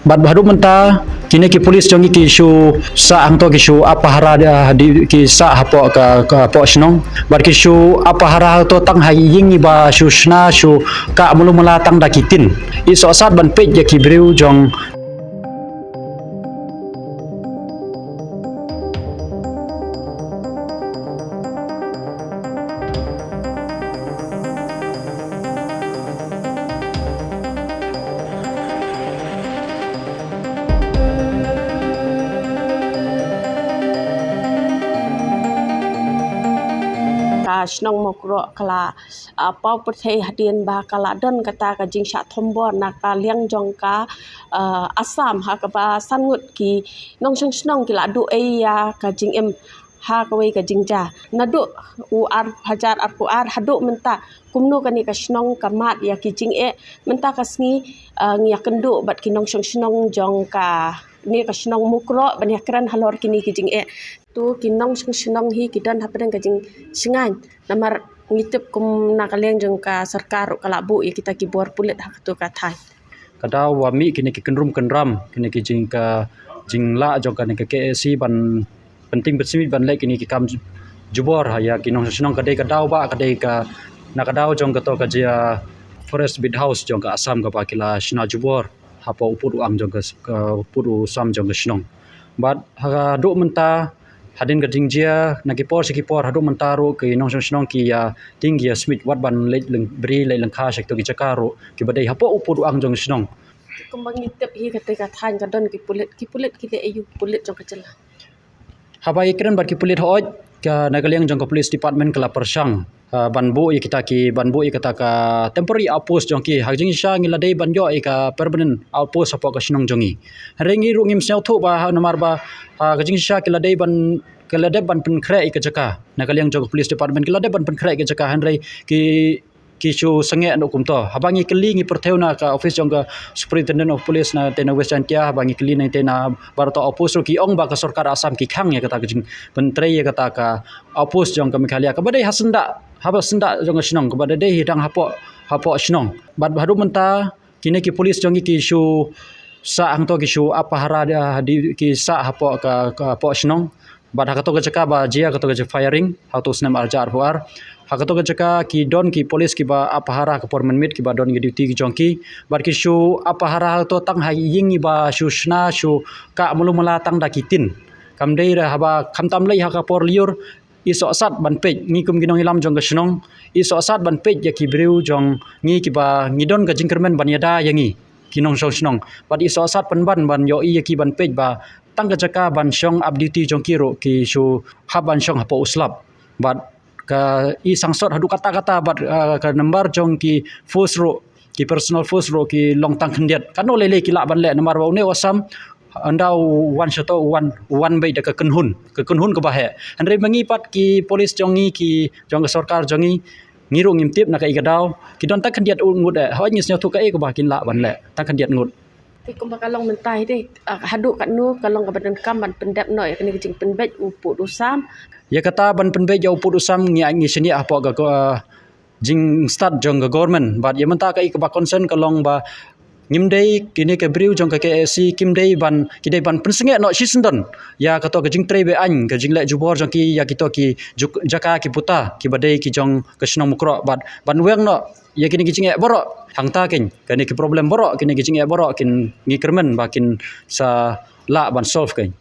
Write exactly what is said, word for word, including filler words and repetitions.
Bad haduh mynta kine ki police jong ngi ki shu sah hangto, ki shu ap pahara, ki sah hapoh ka, ka hapoh shnong. Bad ki shu ap pahara hangto tang ha ïing iba shu shna shu kah malu mala tang da ki tin. I sohsat ban peit ïa ki briew jong Ka shnong Mawkroh ka la, ah, paw pyrthei hadien ba ka la don kata ka jingshah thombor na ka liang jong ka, ah, Assam, ha kaba san ngut ki nongshong shnong ki la duh ei ïa ka jingim ha kawei ka jingjia. Naduh u ar hajar arphew ar haduh mynta, kumno kane ka shnong ka mad ïa ki jingeh, mynta ka sngi, ah, ngi ïakynduh bad ki nongshong shnong jong kane ka shnong Mawkroh ban ïakren halor kine ki jingeh. To ki nongshong shnong hi ki don hapdeng ka jingshngaiñ namar ngi tip kum na ka liang jong ka sorkar ruh ka la buh ïa kita ki bor pulit ha kato ka thaiñ. Ka daw ba mih kine ki kynrum kynram, kine ki jing ka jinglah jong kane ka K A C ban pynting pynsmit ban leh kine ki kam ju-, jubor ha ïa ki nongshong shnong. Ka dei ka daw ba ka dei ka, na ka daw jong kato ka jia Forest Beat House jong ka Assam kaba ki la shna jubor hapoh u pud u ang jong ka, ka pud u sam jong ka shnong. Bad haduh mynta hadien ka jingjia, na ki por sha ki por, haduh mynta ruh ki nongshong shnong ki ïa tieng ki ïa smit wat ban leit lyng-, bri leit lyngkha sha kito ki jaka ruh kiba dei hapoh u pud u ang jong ka shnong. Kumba ngi tip hi kata ka thaiñ ka don ki pulit, ki pulit ki dei aïu, pulit jong ka jylla? Haba ngi kren bad ki pulit, hooid, ka na ka liang jong ka police department ka la pyrshang, ah, ban buh ïa kita ki, ban buh ïa kata ka temporary outpost jong ki. Ha ka jingshisha ngi la dei ban ïoh ïa ka permanent outpost hapoh ka shnong jong ngi. Hynrei ngi ruh ngim sngewthuh ba, ha, namar ba, ha ka jingshisha ki la dei ban, ki la dep ban pynkhreh ïa ka jaka. Na ka liang jong ka police department ki la dep ban pynkhreh ïa ka jaka, hynrei ki ki shu sangeh noh kumto. Haba ngi kylli, ngi pyrthei na ka office jong ka Superintendent of Police na tei na West Jaintia, haba ngi kylli na tei na baroh ta outpost ruh ki ong ba ka sorkar Assam ki khang ïa kata ka jingpyntrei ïa kata ka outpost jong ka Meghalaya kaba dei ha syndah, haba syndah jong ka shnong, kaba dei hi dang hapoh, hapoh shnong. Bad haduh mynta kine ki police jong ngi ki shu sah hangto, ki shu ap pahara, ki sah hapoh ka, ka hapoh shnong. Bad ha kato ka jaka ba jia kato ka jaka firing ha kato ka snem arhajar arphew ar, ha kato ka jaka ki don ki police kiba ap pahara ka por mynmiet, kiba don ki duty ki jong ki. Bad ki shu ap pahara ha kato tang ha ïing iba shu shna shu kah malu mala tang da ki tin. Kam dei re haba khamtam lei ha ka por lyiur, i sohsat ban peit, ngi kum ki nongïalam jong ka shnong, i sohsat ban peit ïa ki briew jong ngi kiba ngi don ka jingkyrmen ban ïada ïa ngi ki nongshong shnong. Bad i sohsat pynban ban ïohi ïa ki ban peit ba tang ka jaka ban shong ap duty jong ki ruh ki shu hap ban shong hapoh u slap. Bad ka i sangsot haduh katta katta bad, ah, ka number jong ki force ruh, ki personal force ruh ki long tang khyndiat. Katno lei lei ki lah ban leh namar ba une u Assam ynda u wan shato u wan, u wan beit da ka kynhun, ka kynhun kaba heh. Hynrei ma ngi pat ki police jong ngi, ki jong ka sorkar jong ngi, ngi ruh ngim tip na kaei ka daw. Ki don tang khyndiat ngut eh. Hooid ngi sngewthuh kaei kaba kin lah ban leh tang khyndiat ngut. Te kumba ka long mynta hi te, ah, haduh katno ka long kaba donkam ban pyndep noh ïa kane ka jingpynbeit u pud u sam? Ïa kata ban pynbeit ïa u pud u sam ngi, ngi shaniah hapoh ka, ka, ah, jingstad jong ka government. Bad ïa mynta kaei kaba concern ka long ba ngim dei, kine ki briew jong ka K A C kim dei ban, ki dei ban pynsangeh noh shisyndon ïa kato ka jingtrei be-aiñ, ka jingleh jubor jong ki ïa kito ki juk-, jaka ki puta kiba dei ki jong ka shnong Mukroh. Bad ban weng noh ïa kine ki jingeh baroh. Hangta keiñ, kine ki problem baroh, kine ki jingeh baroh kin, ngi kyrmen ba kin sa lah ban solve keiñ.